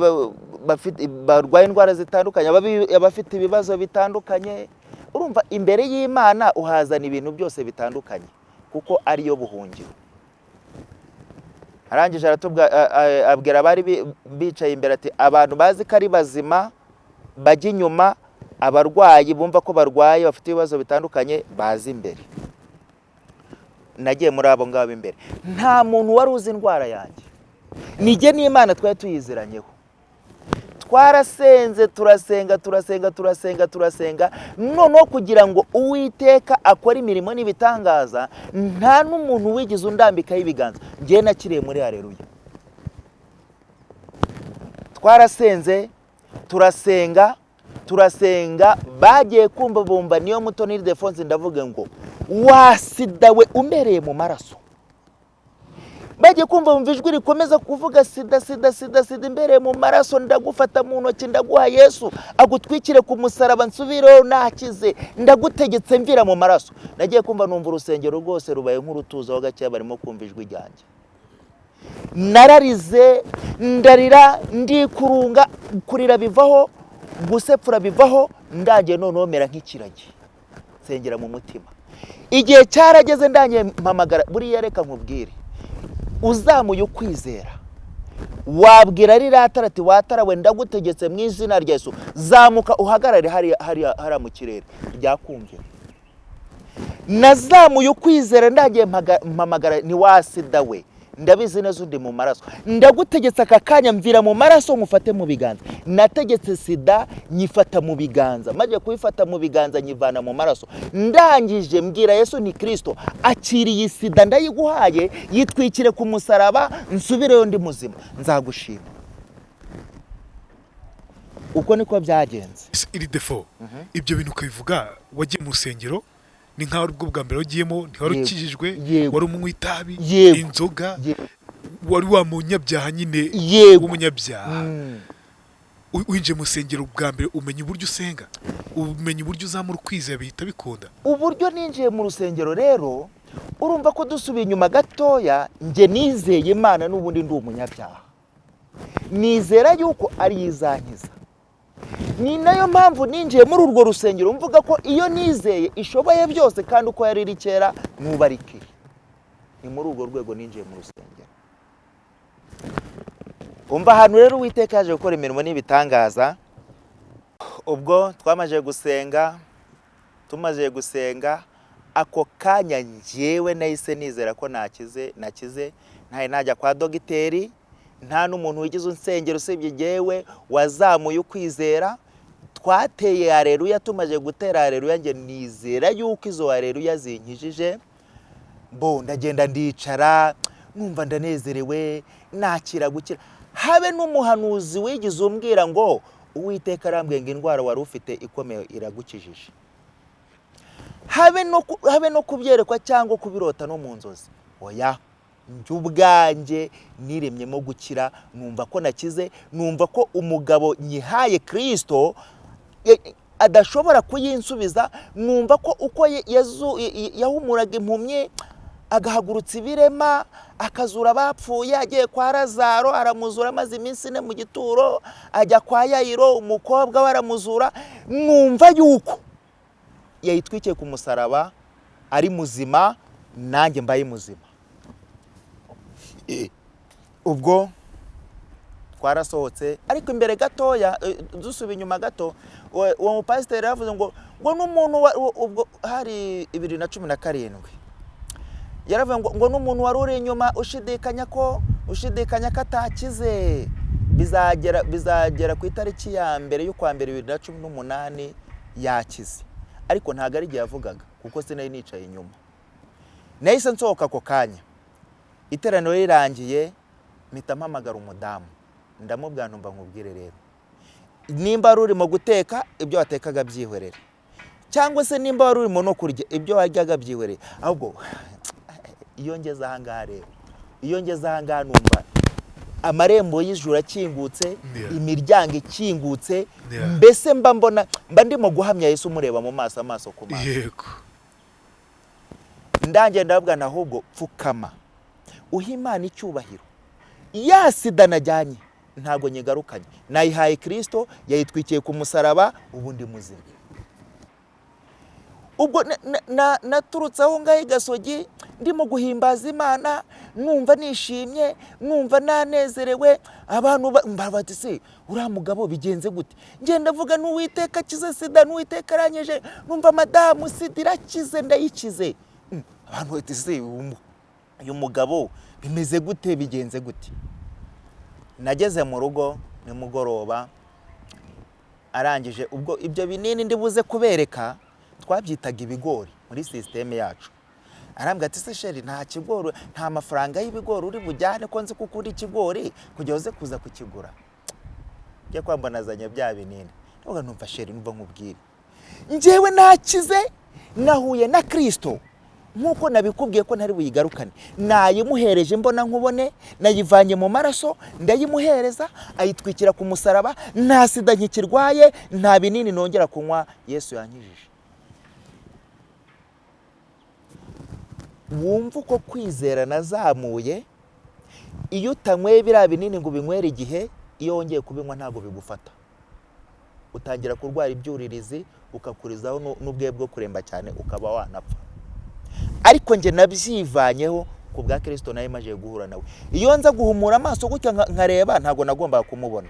barwaye indwara zitandukanye, abafite ibibazo bitandukanye. Urumva imbere y'Imana uhazana ibintu byose bitandukanye, kuko ariyo buhungiro. Arangije abwira abari bicaye imbere ati: "Abantu bazi ko ari bazima bajya inyuma, abarwayi bumva ko barwaye bafite ibibazo bitandukanye baza imbere." Nagiye muri abo ngabo imbere, nta muntu wari uzi indwara yanjye, nijye n'Imana twari tuyiziranyeho. Twarasenze, turasenga, turasenga, turasenga, turasenga. Noneho kugira ngo Uwiteka akore imirimo n'ibitangaza, nta n'umuntu wigeze undambikaho ibiganza, ngewe nakiriye muri hareruya. Twarasenze, turasenga, turasenga, bagiye kumva bumva niyo muto Ildefonse. Ndavuga ngo: "Wa sida we umbereye mu maraso!" Bagiye kumva bumva ijwi rikomeza kuvuga: "Sida, sida, sida, sida imbereye mu maraso, ndagufata mu ntoki, ndaguha Yesu agutwikire ku musaraba, nsubireho nakize, ndagutegetse mvira mu maraso." Nagiye kumva numva urusengero rwose rubaye nk'urutuzaho gakeya, barimo kumva ijwi ryanjye. Nararize, ndarira, ndikurunga, kurira bivaho, gusepfura bivaho, ndangiye noneho mera nk'ikiragi, nsengera mu mutima. Igihe cyarageze, ndangiye mpamagara. Buriya reka nkubwire, uzamuye ukwizera wabwira ririya tara ati: "Watara we, ndagutegetse mu izina rya Yesu, zamuka uhagarare hariya hariya hariya mu kirere," ryakumvira. Nazamuye ukwizera, ndagiye mpamagara ni wa sida we, ndabizi neza undi mu maraso, ndagutegetse aka kanya mvira mu maraso nkufate mu biganza. Nategetse sida nyifata mu biganza, maze kuyifata mu biganza nyivana mu maraso. Ndangije mbwira Yesu ni Kirisito: "Akiriye sida, ndayiguhaye, yitwikire ku musaraba, nsubireyo ndi muzima, nzagushima." Uko niko byagenze. Ese Ildefonse, ibyo bintu ukabivuga, wagiye mu rusengero ni nkaho ari bwo bwa mbere wagiyemo, ntiwari Yego. ukijijwe, Yego. wari umunywi itabi, Yego. inzoga, Yego. wari wa munyabyaha nyine, Yego. w'umunyabyaha. Winjiye mu rusengero bwa mbere, umenya uburyo usenga, umenya uburyo uzamura ukwizera, bihita bikunda. Uburyo ninjiye mu rusengero rero, urumva ko dusubiye inyuma gatoya, njye nizeye Imana n'ubundi ndi umunyabyaha, nizera yuko ari yo izankiza. Ni nayo mpamvu ninjiye muri urwo rusengero mvuga ko iyo nizeye ishoboye byose, kandi uko yari iri kera n'ubu ari kiri. Ni muri urwo rwego ninjiye mu rusengero. Umva ahantu rero Uwiteka yaje gukora imirimo n'ibitangaza. Ubwo twamaze gusenga, tumaze gusenga, ako kanya njyewe nahise nizera ko nakize. Nakize ntari najya kwa dogiteri, nta n'umuntu wigize unsengera usibye njyewe wazamuye ukwizera. Twateye areruya, tumaze gutera areruya, njye nizera yuko izo areruya zinkijije. Bo ndagenda ndicara, numva ndanezerewe, nakira gukira. Habe n'umuhanuzi wigize umbwira ngo Uwiteka arambwiye ngo indwara wari ufite ikomeye iragukijije, habe no kubyerekwa cyangwa kubirota no mu nzozi, oya. Njye ubwanjye niremyemo gukira, numva ko nakize, numva ko umugabo nyihaye Kirisito adashobora kuyinsubiza, numva ko uko yahumuraga impumyi, agahagurutsa ibirema, akazura abapfuye, agiye kwa Lazaro aramuzura amaze iminsi 4 mu gituro, ajya kwa Yayiro umukobwa we aramuzura, numva yuko yayitwikiye ku musaraba ari muzima, nanjye mbaye muzima. Ubwo twarasohotse, ariko imbere gatoya, dusuba inyuma gato, uwo mupasiteri yavuze ngo n'umuntu ubwo hari 2017, yaravuze ngo n'umuntu wari uri inyuma ushidikanya ko atakize, bizagera ku itariki ya 1 y'ukwa mbere 2018 yakize. Ariko ntabwo ari igihe yavugaga, kuko sinari nicaye inyuma. Nahise nsohoka ako kanya iteraniro rirangiye, mpita mpamagara umudamu, ndamubwira, ntumva nkubwire rero, nimba wari urimo guteka, ibyo watekaga byihorere, cyangwa se nimba wari urimo no kurya, ibyo waryaga byihorere. Ahubwo iyo ngeze ahangaha rero, iyo ngeze ahangaha numva amarembo y'ijuru akingutse, imiryango ikingutse. Mbese mba mbona mba ndimo guhamya Yesu, umureba mu maso, amaso ku maso. Ndangiye ndababwira, ahubwo pfukama uha Imana icyubahiro. Ya sida najyanye ntabwo nyigarukanye, nayihaye Kirisito, yayitwikiye ku musaraba, ubu ndi muzima. Ubwo naturutse aho ngaho i Gasogi ndimo guhimbaza Imana, numva nishimye, numva nanezerewe. Abantu bati: "Se uriya mugabo bigenze gute?" Ngenda avuga n'Uwiteka akize sida, n'Uwiteka arangije, numva madamu sida irakize, ndayikize. Abantu bati: "Se uyu mugabo bimeze gute, bigenze gute?" Nageze mu rugo nimugoroba, arangije ubwo ibyo binini ndi buze kubereka, twabyitaga ibigori muri sisiteme yacu. Arambwira ati: "Se chéri, nta kigori, nta mafaranga y'ibigori uri bujyane, ko nzi ko ukunda ikigori, kugira uze kuza kukigura?" Njye kwambona azanye bya binini. Ndavuga, numva chéri, numva nkubwire, njyewe nakize, nahuye na Kirisito. Nk'uko nabikubwiye ko ntari buyigarukane, nayimuhereje mbona nkubone, nayivanye mu maraso ndayimuhereza, ayitwikira ku musaraba. Nta sida nkikirwaye, nta binini nongera kunywa, Yesu yankijije. Wumva uko kwizera nazamuye. Iyo utanyweye biriya binini ngo ubinywere igihe, iyo wongeye kubinywa ntabwo bigufata, utangira kurwara ibyuririzi, ukakurizaho n'ubwe bwo kuremba cyane, ukaba wanapfa. Ariko njye nabyivanyeho ku bwa Kirisito nawe maze guhura nawe. Iyo nza guhumura amaso gutya nkareba, ntabwo nagombaga kumubona,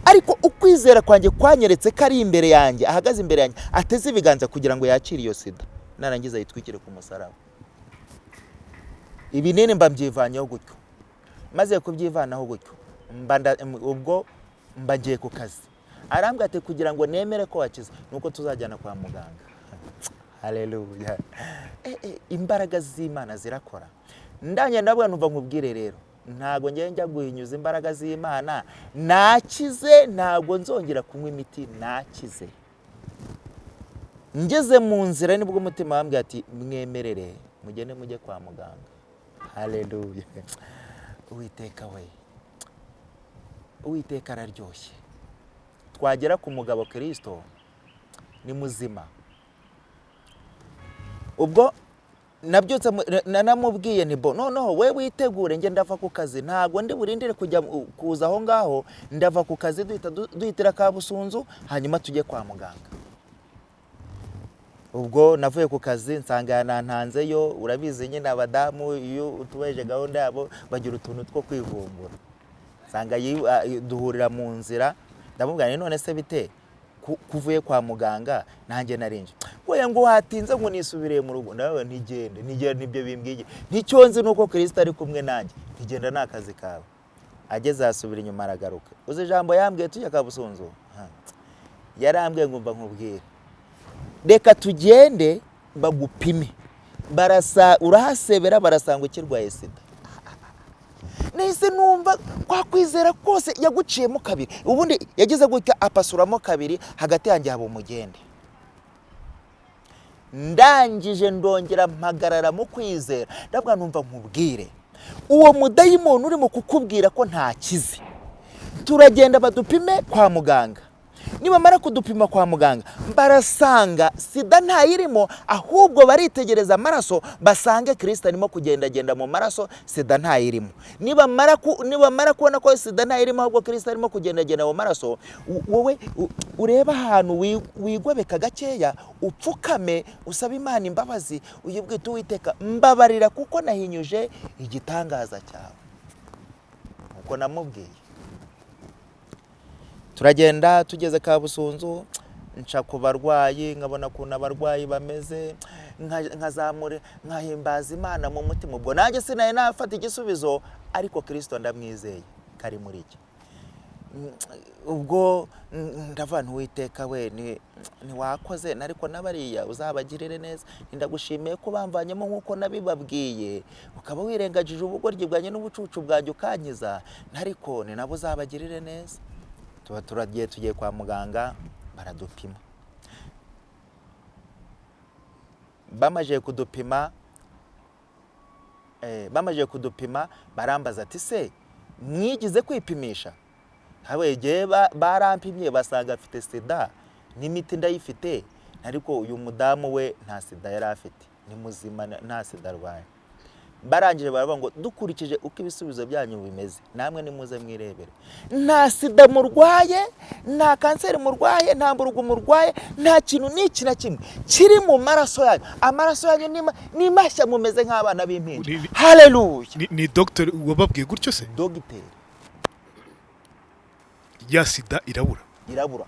ariko ukwizera kwanjye kwanyeretse ko ari imbere yanjye, ahagaze imbere yanjye, ateze ibiganza kugira ngo yakire iyo sida, narangiza ayitwikire ku musaraba. Ibinini mba mbyivanyeho gutyo. Maze kubyivanaho gutyo, ubwo mba ngiye ku kazi. Arambwira ati: "Kugira ngo nemere ko wakize nuko tuzajyana kwa muganga." Haleluya! Imbaraga z'Imana zirakora. Ndangiye ndabona, numva nkubwire rero, ntabwo ngiye njya guhinyuza imbaraga z'Imana. Nakize, ntabwo nzongera kunywa imiti, nakize. Ngeze mu nzira nibwo umutima wambwiye ati: "Mwemerere mugende mujye kwa muganga." Haleluya! Uwiteka we, Uwiteka araryoshye. Twagera ku mugabo Kirisito ni muzima. Ubwo nabyutse namubwiye nti bo noneho we witegure, njye ndava ku kazi, ntabwo ndi burindire kujya kuza aho ngaho, ndava ku kazi duhita duhitira Kabusunzu, hanyuma tujye kwa muganga. Ubwo navuye ku kazi nsanga yanantanzeyo. Urabizi nyine abadamu iyo utubahije gahunda yabo bagira utuntu two kwivumbura. Nsanga duhurira mu nzira, ndamubwira nti none se bite kuvuye kwa muganga nanjye narinje? We ngo watinze, ngo nisubiriye mu rugo. Nawe ntigende, ntigende, nibyo bimbwiye. Nticyo nzi nuko Kirisito ari kumwe nanjye, ntigenda ni akazi kawe. Ageze ahasubira inyuma aragaruka. Uzi ijambo yambwiye tujya Kabusunzu? Ha. Yarambwiye ngo mva nkubwire, reka tugende bagupime, barasa urahasebera barasanga ukirwaye sida. Nahise numva kwa kwizera kose yaguciyemo kabiri. Ubundi yagize gutya apasuramo kabiri, hagati yanjye haba umugende. Ndangije ndongera mpagarara mu kwizera, ndavuga numva nkubwire, uwo mudayimoni urimo kukubwira ko ntakize, turagenda badupime kwa muganga. Nibamara kudupima kwa muganga barasanga sida ntayirimo, ahubwo baritegereza amaraso basange Kirisito arimo kugendagenda mu maraso, sida ntayirimo. Nibamara kubona ko sida ntayirimo ahubwo Kirisito arimo kugendagenda mu maraso, wowe urebe ahantu wigobeka gakeya, upfukame usabe Imana imbabazi, uyibwite Uwiteka mbabarira kuko nahinyuje igitangaza cyawe. Uko namubwiye turagenda, tugeze Kabusunzu nca ku barwayi, nkabona ukuntu abarwayi bameze, nkazamura nkahimbaza Imana mu mutima. Ubwo nanjye sinari nafata igisubizo, ariko Kirisito ndamwizeye kari muri iki. Ubwo ndavuga nti Uwiteka we ntiwakoze, ariko n'abariya uzabagirire neza, ndagushimiye ko bamvanyemo nk'uko nabibabwiye, ukaba wirengagije ubugoryi bwanjye n'ubucucu bwanjye ukankiza, ariko ni nabo uzabagirire neza. Tuba turagiye, tugiye kwa muganga baradupima. Bamaze kudupima, barambaza ati se mwigize kwipimisha? Igihe barampimye basanga afite sida n'imiti ndayifite, ariko uyu mudamu we nta sida yari afite, ni muzima nta sida arwaye. Barangije baravuga ngo dukurikije uko ibisubizo byanyu bimeze, namwe nimuze mwirebere, nta sida murwaye, nta kanseri murwaye, nta mburugu murwaye, nta kintu n'iki na kimwe kiri mu maraso yanyu, amaraso yanyu ni mashya, mumeze nk'abana b'impinja. Haleluya! Ni dogiteri wababwiye gutyo se? Dogiteri. Ya sida irabura? Irabura,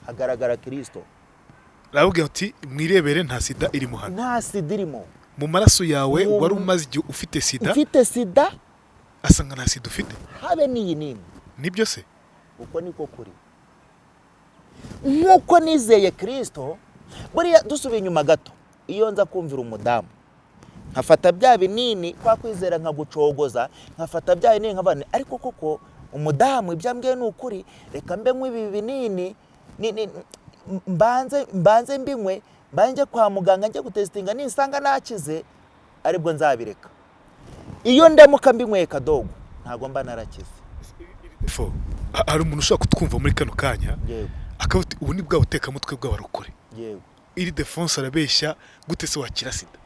hagaragara Kirisito. Arababwira ati mwirebere nta sida irimo hano. Nta sida irimo. Mu maraso yawe wari umaze igihe ufite sida, ufite sida, asanga nta sida ufite, habe n'iyi n'imwe. Nibyo se? Uko niko kuri. Nk'uko nizeye Kirisito, buriya dusubiye inyuma gato, iyo nza kumvira umudamu nkafata bya binini, kwa kwizera nkagucogoza, nkafata bya binini nkavuga ariko koko umudamu ibyo ambwiye ni ukuri, reka mbe nywe ibi binini, mbanze mbinywe, mbanze kwa muganga njye gutesitinga, nisanga nakize aribwo nzabireka. Iyo ndamuka mbinyweye kadogo ntabwo mba narakize. Hari umuntu ushobora kutwumva muri kano kanya akaba ati ubu ni bwa butekamutwe bw'abarokore. Iri Defonse arabeshya, gute se wakira sida?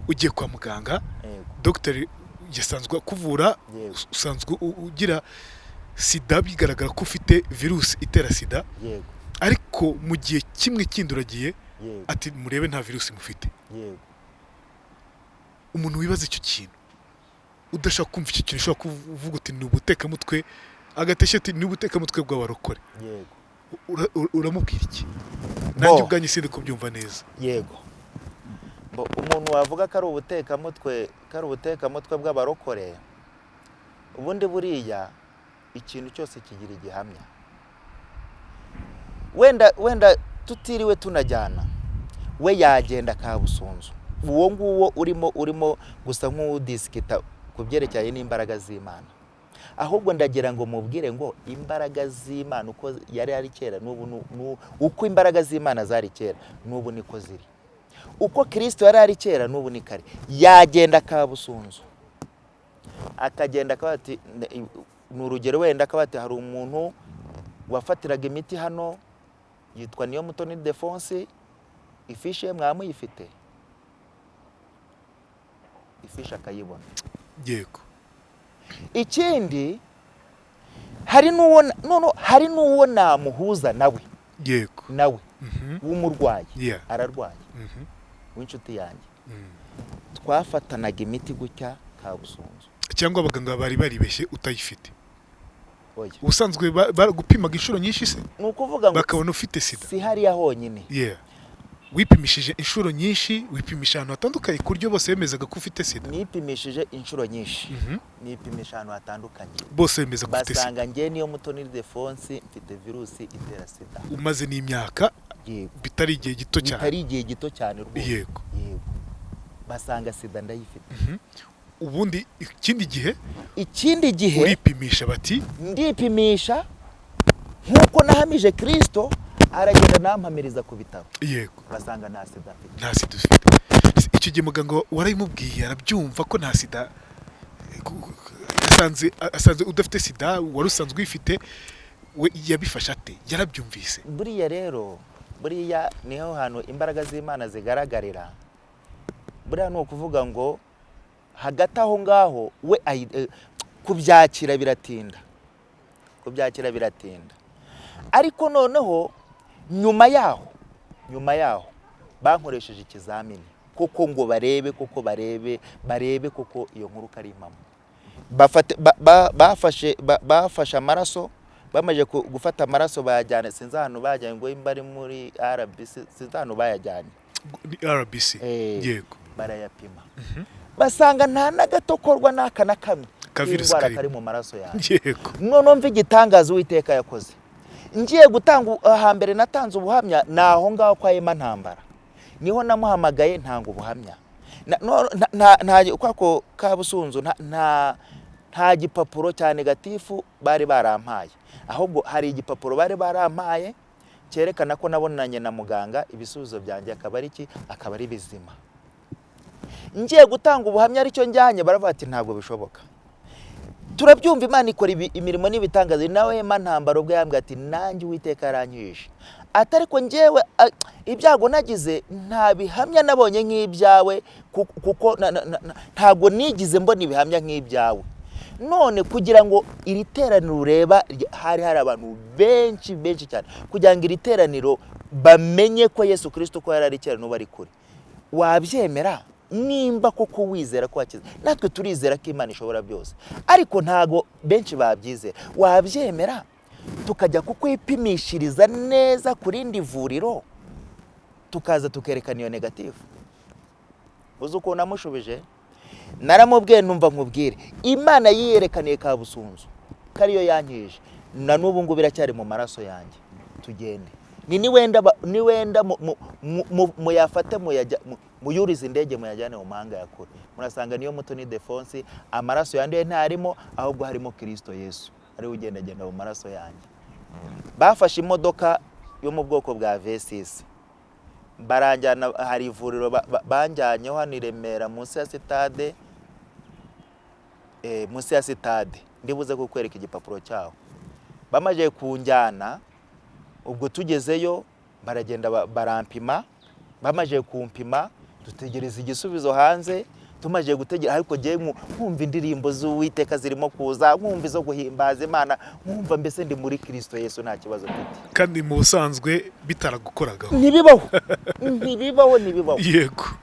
Ugiye kwa muganga, dogiteri yasanzwe akuvura, usanzwe ugira sida, bigaragara ko ufite virusi itera sida, ariko mu gihe kimwe kindi uragiye ati murebe nta virusi mufite. Umuntu wibaza icyo kintu, udashaka kumva icyo kintu, ushobora kuvuga uti ni ubutekamutwe, agateshya ati ni ubutekamutwe bw'abarokore. Uramubwira iki? Nanjye ubwanjye sindi kubyumva neza. Yego. Umuntu wavuga ko ari ubutekamutwe, ko ari ubutekamutwe bw'abarokore, ubundi buriya ikintu cyose kigira igihamya. Wenda tutiriwe tunajyana, we yagenda Kabusunzu, uwo nguwo urimo gusa nk'udisikita ku byerekeranye n'imbaraga z'Imana. Ahubwo ndagira ngo mubwire ngo imbaraga z'Imana uko yari ari kera n'ubu, uko imbaraga z'Imana zari kera n'ubu niko ziri, uko Kirisito yari ari kera n'ubu ni kare. Yagenda Kabusunzu akagenda akaba ati, ni urugero wenda akaba ati hari umuntu Wafatiraga imiti hano yitwa Niyo Mutoni Defonse, ifishi ye mwaba muyifite? Ifishi akayibona. Ikindi, hari n'uwo none, hari n'uwo namuhuza nawe, nawe w'umurwayi, ararwaye, w'inshuti yanjye, twafatanaga imiti gutya Kabusunzu. Cyangwa abaganga bari baribeshye utayifite? Oya. Ubusanzwe baragupimaga inshuro nyinshi se, Ni ukuvuga ngo bakabona ufite sida? Si hariya honyine. Yeah, wipimishije inshuro nyinshi, wipimisha ahantu hatandukanye ku buryo bose bemezaga ko ufite sida? Nipimishije inshuro nyinshi, nipimisha ahantu hatandukanye. Bose bemeza ko ufite sida. Basanga njye Niyo Mutoni Defonse mfite virusi itera sida. Umaze n'imyaka, Yego. bitari igihe gito cyane. Bitari igihe gito cyane rwose. Yego, basanga sida ndayifite. Ubundi ikindi gihe Ikindi gihe uripimisha bati ndipimisha, nk'uko nahamije Kirisito, aragenda nampamiriza ku bitaro, basanga nta sida mfite. Nta sida ufite. Icyo gihe muganga warabimubwiye arabyumva ko nta sida asanze udafite sida, wari usanzwe uyifite? We yabifashe ate? Yarabyumvise? Buriya rero, buriya niho hantu imbaraga z'Imana zigaragarira. Buriya ni ukuvuga ngo hagati aho ngaho we kubyakira biratinda, kubyakira biratinda. Ariko noneho nyuma yaho bankoresheje ikizamini koko ngo barebe koko, barebe koko iyo nkuru ko ari impamo. Bafashe amaraso, bamaze gufata amaraso bayajyana, sinzi ahantu bayajyanye, ngo imba ari muri RBC, sinzi ahantu bayajyanye. Ni RBC? Barayapima, basanga nta na gato korwa n'aka na kamwe Ka virusi k'indwara karimo. kari mu maraso yanjye. Noneho mva igitangaza Uwiteka yakoze. Ngiye gutanga hambere natanze ubuhamya ni aho ngaho kwa Ema Ntambara, niho namuhamagaye ntanga ubuhamya. Na- no- nta- nta- nta kwa ko Kabusunzu nta gipapuro cya négatif bari barampaye, ahubwo hari igipapuro bari barampaye cyerekana ko nabonanye na muganga, ibisubizo byanjye akaba ari iki, akaba ari bizima. Ngiye gutanga ubuhamya aricyo njyanye, baravuga ati ntabwo bishoboka. Turabyumva, Imana ikora imirimo n'ibitangaza. Nawe Ema Ntambara ubwo yambwiye ati nanjye Uwiteka yarankijije, ati ariko njyewe ibyago nagize nta bihamya nabonye nk'ibyawe, kuko ntabwo nigize mbona ibihamya nk'ibyawe. None kugira ngo iri teraniro ureba hari hari abantu benshi benshi cyane, kugira ngo iri teraniro bamenye ko Yesu Kirisito ko yari ari kera n'ubu ari kure, wabyemera nimba koko wizera ko wakize? Natwe turizera ko Imana ishobora byose, ariko ntago benshi babyizera. Wabyemera tukajya kukwipimishiriza neza ku rindi vuriro, tukaza tukerekana iyo négatif? Uzi ukuntu amushubije? Naramubwiye, numva nkubwire, Imana yiyerekaniye Kabusunzu ko ariyo yankije, na n'ubu ngubu iracyari mu maraso yanjye. Tugende, ni niwenda niwenda muyafate, muyurize indege muyajyane mu mahanga ya kure, murasanga Niyo Mutoni Defonse amaraso yanduye ntarimo, ahubwo harimo Kirisito Yesu ariwe ugendagenda mu maraso yanjye. Bafashe imodoka yo mu bwoko bwa V6 baranjyana. Hari ivuriro banjyanyeho hano i Remera munsi ya sitade, munsi ya sitade, ndibuze kukwereka igipapuro cyaho. Bamaze kunjyana, ubwo tugezeyo baragenda barampima. Bamaze kumpima dutegereza igisubizo hanze. Tumaze gutegereza, ariko njyewe nkumva indirimbo z'Uwiteka zirimo kuza, nkumva izo guhimbaza Imana, nkumva mbese ndi muri Kirisito Yesu, nta kibazo mfite. Kandi mu busanzwe bitaragukoragaho? Ntibibaho, ntibibaho, ntibibaho.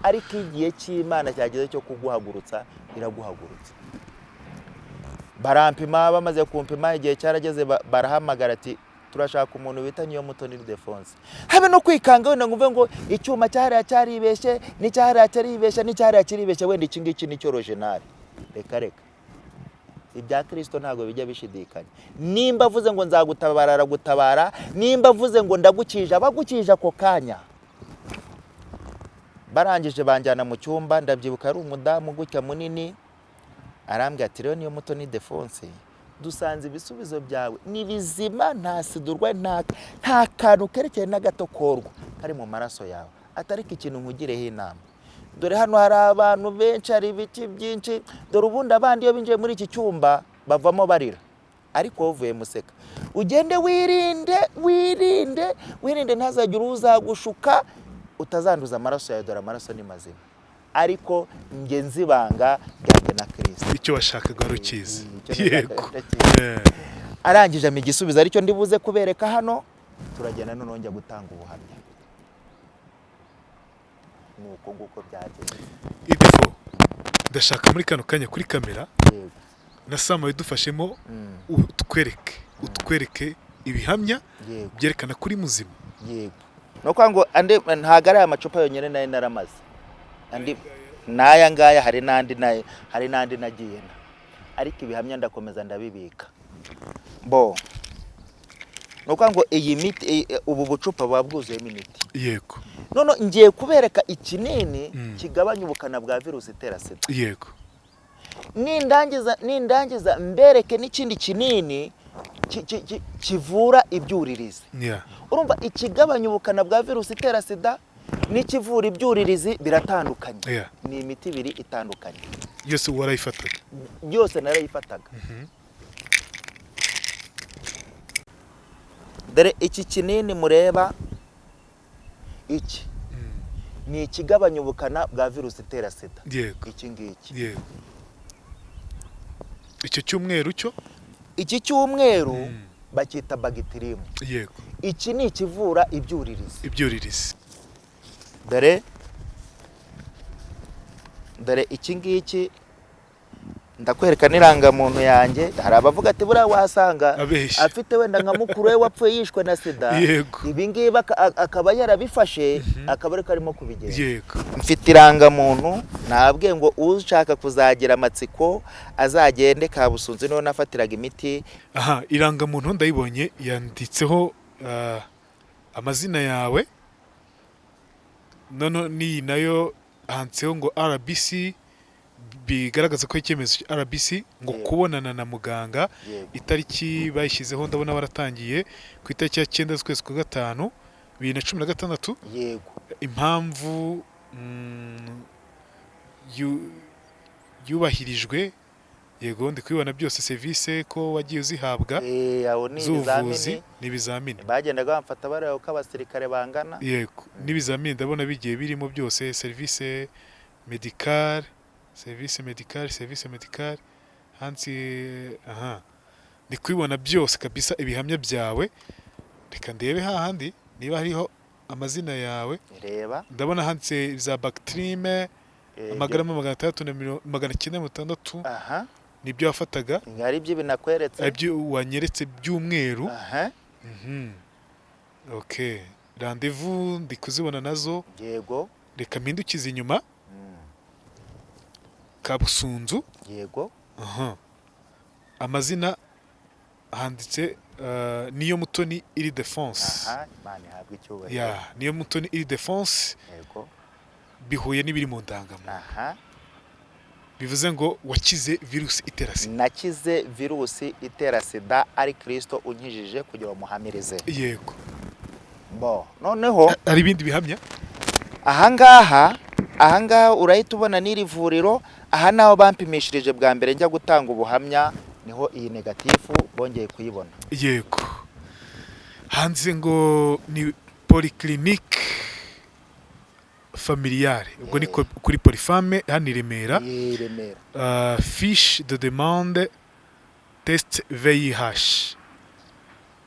Ariko igihe cy'Imana cyageze cyo kuguhagurutsa, iraguhagurutsa. Barampima, bamaze kumpima igihe cyarageze barahamagara ati turashaka umuntu bita Niyo Mutoni Ildefonse. Habe no kwikanga wenda ngo uve ngo icyuma cyahariya cyaribeshye, n'icyahariya cyaribeshye, n'icyahariya kiribeshye, wenda iki ngiki ni cyo original. Reka reka, ibya Kirisito ntabwo bijya bishidikanya. Nimba avuze ngo nzagutabara, aragutabara. Nimba avuze ngo ndagukije, abagukije ako kanya. Barangije banjyana mu cyumba. Ndabyibuka ari umudamu gutya munini, arambwira ati rero Niyo Mutoni Defonse, dusanze ibisubizo byawe ni bizima, nta sida urwaye, nta kantu kerekeye na gato korwa kari mu maraso yawe. Atariko ikintu nkugireho inama, dore hano hari abantu benshi, hari ibiki byinshi, dore ubundi abandi iyo binjiye muri iki cyumba bavamo barira, ariko wowe uvuye museka. Ugende wirinde, wirinde, wirinde, ntazagire uzagushuka, utazanduza amaraso yawe. Dore amaraso ni mazima, ariko njye nzi ibanga ryanjye na Kirisito. Icyo washakaga wari ukizi. Icyo nashakaga ndakizi. Arangije ampa igisubizo, aricyo ndibuze kubereka hano. Turagenda noneho njya gutanga ubuhamya, ni uko nguko byagenze. Idefo, ndashaka muri kano kanya kuri kamera na Sama bidufashemo, utwereke ibihamya byerekana ko uri muzima. Yego, ni ukuvuga ngo andi ntabwo ari aya macupa yonyine nari naramaze, andi n'aya ngaya, hari n'andi hari n'andi nagiye na, ariko ibihamya ndakomeza ndabibika. Bo ni ukuvuga ngo iyi miti, ubu bucupa buba bwuzuyemo imiti. None ngiye kubereka ikinini kigabanya ubukana bwa virusi itera sida. Nindangiza mbereke n'ikindi kinini kivura ibyuririzi. Urumva, ikigabanya ubukana bwa virusi itera sida n'ikivura ibyuririzi biratandukanye. Ni imiti ibiri itandukanye. Yose warayifataga? Byose narayifataga. Dore iki kinini mureba, iki ni ikigabanya ubukana bwa virusi itera sida. Iki ngiki. Yego, icyo cyumweru cyo? Iki cy'umweru bacyita Bactrim. Iki ni ikivura ibyuririzi. Ibyuririzi. Dore iki ngiki, ndakwereka n'irangamuntu yanjye. Hari abavuga ati buriya wasanga Abeshya. afite wenda nka mukuru we wapfuye yishwe na sida, ibi ngibi akaba yarabifashe, akaba ariko arimo kubigenza. Mfite irangamuntu, nabwiye ngo ushaka kuzagira amatsiko azagende Kabusunzu, niho nafatiraga imiti. Aha irangamuntu ndayibonye, yanditseho amazina yawe. None n'iyi nayo handitseho ngo RBC, bigaragaza ko icyemezo cya RBC ngo kubonana na muganga. Itariki bayishyizeho, ndabona waratangiye ku itariki ya 9 z'ukwezi kwa gatanu 2016. Impamvu yubahirijwe, yego, ndi kubibona byose, serivisi ko wagiye uzihabwa Aho ni z'ubuvuzi. ibizamini. N'ibizamini. Bagendaga bamfata bareba uko abasirikare bangana. Yego, n'ibizamini ndabona bigiye birimo byose, serivisi médicale, serivisi médicale, serivisi médicale hansi. Aha ndi kubibona byose kabisa, ibihamya byawe. Reka ndebe hahandi niba hariho amazina yawe. Reba. Ndabona handitse za Bactrim, amagarama 600 na 960. Nibyo wafataga? Hari ibyo binakweretse. Ibyo wanyeretse by'umweru. Okay, rendez-vous ndi kuzibona nazo. Reka mpindukize inyuma. Kabusunzu. Aha amazina handitse Niyo Mutoni Ildephonse. Aha, Imana ihabwe icyubahiro. Ya, Niyo Mutoni Ildephonse. Bihuye n'ibiri mu ndangamuntu. Bivuze ngo wakize virusi itera sida. Nakize virusi itera sida, ari Kirisito unkijije kugira ngo muhamirize. Bo noneho Hari ibindi bihamya? Ahangaha urahita ubona n'iri vuriro. Aha naho bampimishirije bwa mbere njya gutanga ubuhamya, niho iyi négatif bongeye kuyibona. Yego, hanze ngo ni polyclinique familiale, ubwo ni kuri Polyfame hano i Remera. I Remera. Fiche de demande test VIH,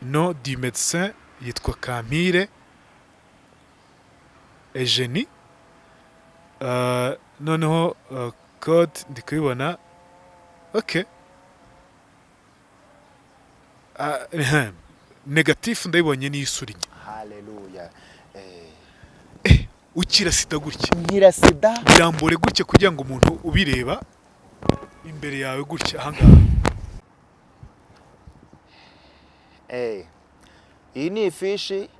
nom du médecin yitwa Kampire Eugenie. Noneho code ndi kubibona, ok. Négatif ndayibonye, niyo isura inyuma. Haleluya. Ukira sida gutya? Nkira sida. Birambure gutya kugira ngo umuntu ubireba imbere yawe gutya ahangaha. Iyi ni ifishi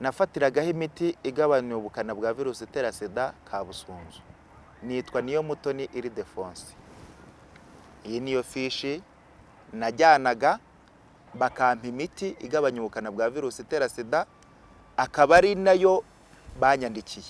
nafatiragaho imiti igabanya ubukana bwa virusi itera sida Kabusunzu. Nitwa Niyo Mutoni Ildephonse. Iyi niyo fishi najyanaga bakampa imiti igabanya ubukana bwa virusi itera sida, akaba ari nayo banyandikiye.